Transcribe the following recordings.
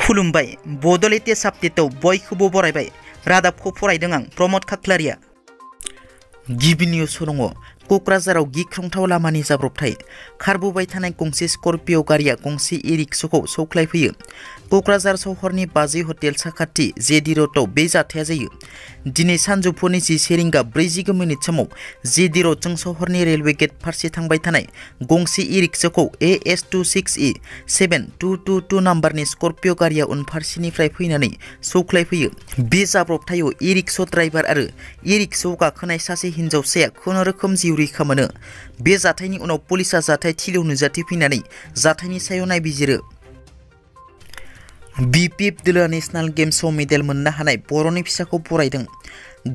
खुलुमबाय बड' लेटेस्ट आपडेटआव बयखौबो बरायबाय रादाबखौ फरायदों आं प्रमद खाख्लारिया। गिबि निउस दङ क'क्राझाराव गिख्रंथाव लामानि जाब्रबथाय खारबोबाय थानाय गंसे स्कर्पिय' गारिया गंसे इ-रिक्साखौ सौख्लायफैयो। क'क्राझार सहरनि बाजै हटेल साखाथि जेडि र'डआव बे जाथाया जायो। दिनै सानजौफुनि 10:40 मिनिट समाव जेडि र'डजों सहरनि रेलवे गेट फारसे थांबाय थानाय गंसे इ-रिक्साखौ AS26E 7222 नाम्बारनि स्कर्पिय' गारिया उनफारसेनिफ्राय फैनानै सौख्लायफैयो। बे जाब्रबथायाव इ-रिक्सा ड्राइभार आरो इ-रिक्सायाव गाखोनाय सासे हिनजावसाया खुनुरुखुम जिउ रैखा मोनो। बे जाथायनि उनाव पुलिसआ जाथाय थिलियाव नुजाथिफैनानै जाथायनि सायाव नायबिजिरो। BPF दोलोआ नेशनेल गेम्सआव मेडेल मोननो हानाय बर'नि फिसाखौ बरायदों।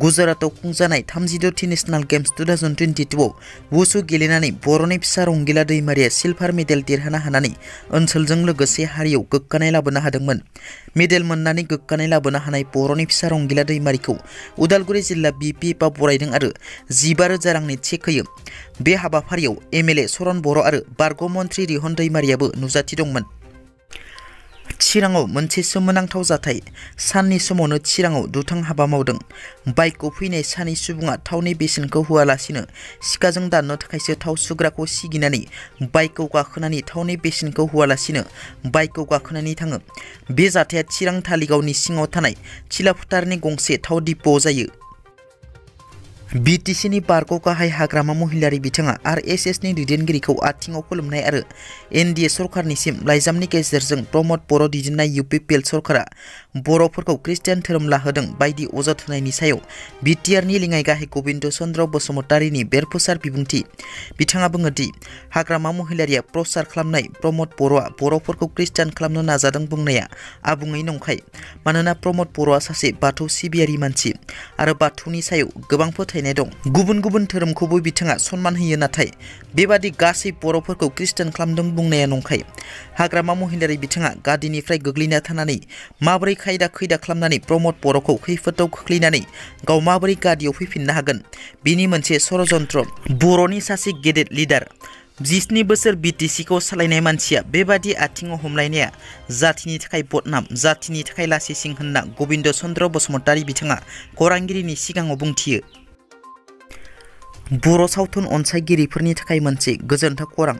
गुजरातआव खुंजानाय 36थि नेशनेल गेम्स 2022आव वुसु गेलेनानै बर'नि फिसा रंगिला दैमारिया सिलभार मेडेल देरहानो हानानै ओनसोलजों लोगोसे हारियाव गोग्गानाय लाबोनो हादोंमोन। मेडेल मोननानै गोग्गानाय लाबोनो हानाय बर'नि फिसा रंगिला दैमारिखौ उदालगुरि जिल्ला BPFआ बरायदों आरो 15,000 रांनि चेक होयो। बे हाबाफारियाव MLA सरन बर' आरो बारग' मन्थ्रि रिहन दैमारियाबो नुजाथि दंमोन। चिराङाव मोनसे सोमोनांथाव जाथाय साननि समावनो चिराङाव दुथां हाबा मावदों। बाइकआव फैनाय सानै सुबुङा थावनि बेसेनखौ होआलासिनो सिखाजों दाननो थाखायसो थाव सुग्राखौ सिगिनानै बाइकआव गाखोनानै थावनि बेसेनखौ होआलासिनो बाइकआव गाखोनानै थाङो। बे जाथाया चिरां धालिगावनि सिङाव थानाय थिलाफुथारनि गंसे थाव डिपोआव जायो। BTCनि बारग' गाहाय हाग्रामा महिलारि बिथाङा RSSनि दैदेनगिरिखौ आथिङाव खुलुमनाय आरो NDA सरकारनिसिम लाइजामनि गेजेरजों प्रमद बर' दैदेननाय UPPL सरकारा बर'फोरखौ खृष्टान धोरोम लाहोदों बायदि अजद होनायनि सायाव बिटिआरनि लेङाइ गाहाय गबिन्द चन्द्र बसुमतारीनि बेरफुसार बिबुंथि। बिथाङा बुङो दि हाग्रामा महिलारिया प्रचार खालामनाय प्रमद बर'आ बर'फोरखौ खृष्टान खालामनो नाजादों बुंनाया आबुङै नंखाय। मानोना प्रमद बर'आ सासे बाथौ सिबियारि मानसि आरो बाथौनि सायाव गोबां फोथायनाय दं। गुबुन गुबुन धोरोमखौबो बिथाङा सनमान होयो, नाथाय बेबादि गासै बर'फोरखौ खृष्टान खालामदों बुंनाया नंखाय। हाग्रामा महिलारि बिथाङा गादिनिफ्राय गोग्लैना थानानै माबोरै खायदा खैदा खालामनानै प्रमद बर'खौ खैफोदाव खोख्लैनानै गाव माबोरै गादियाव फैफिननो हागोन बेनि मोनसे षड़यन्त्र। बर'नि सासे गेदेर लिडार 17 बोसोर BTCखौ सालायनाय मानसिया बेबादि आथिङाव हमलायनाया जाथिनि थाखाय बदनाम, जाथिनि थाखाय लासिसिं होनना गबिन्द चन्द्र बसुमतारी बिथाङा खौरांगिरिनि सिगाङाव बुंथियो। बर' सावथुन अनसायगिरिफोरनि थाखाय मोनसे गोजोनथाव खौरां।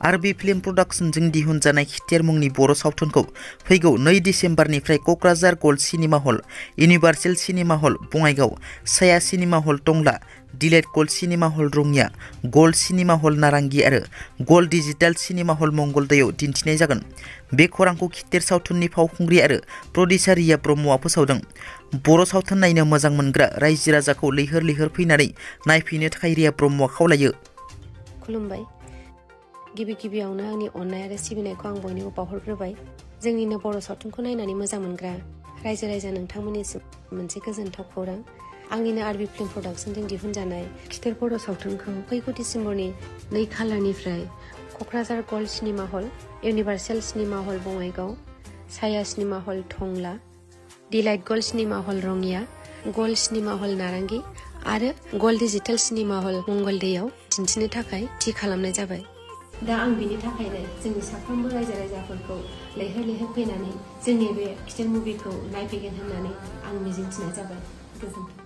आरबि फिल्म प्रडाक्शनजों दिहुनजानाय खिथेर मुंनि बर' सावथुनखौ फैगौ 2 डिसेम्बरनिफ्राय Kokrajhar gold cinema hall, universal cinema hall Bongaigaon, Saya cinema hall Tangla, delight gold cinema hall Rangia, gold cinema hall Narangi आरो गल्ड डिजिटेल सिनेमा हल मंगलदैयाव दिन्थिनाय जागोन। बे खौरांखौ खिथेर सावथुननि फावखुंग्रि आरो प्रडिउसार रिया ब्रह्मआ फोसावदों। बर' सावथुन नायनो मोजां मोनग्रा रायजो राजाखौ लैहोर लैहोर फैनानै नायफैनो थाखाय रिया ब्रह्मआ खावलायो। खुलुमबाय। गिबियावनो आंनि अननाय आरो सिबिनायखौ आं बयनिबो बावहरग्रोबाय। जोंनिनो बर' सावथुनखौ नायनानै मोजां मोनग्रा रायजो राजा नोंथांमोननिसिम मोनसे गोजोनथाव खौरां। आंनिनो आरबि फिल्म प्रडाक्शनजों दिहुनजानाय खिथेर बर' सावथुनखौ फैगौ डिसेम्बरनि 2 खालारनिफ्राय Kokrajhar gold cinema hall, universal cinema hall Bongaigaon, Saya cinema hall Tangla, delight gold cinema hall Rangia, gold cinema hall Narangi आरो गल्ड डिजिटेल सिनेमा हल मंगलदैयाव दिन्थिनो थाखाय थि खालामनाय जाबाय। दा आं बिनि थाखायनो जोंनि साफ्रोमबो रायजो राजाफोरखौ लैहोर लैहोर फैनानै जोंनि बे खिथेर मुभिखौ नायफैगोन होननानै आं मिजिंथिनाय जाबाय। गोजोन्थों।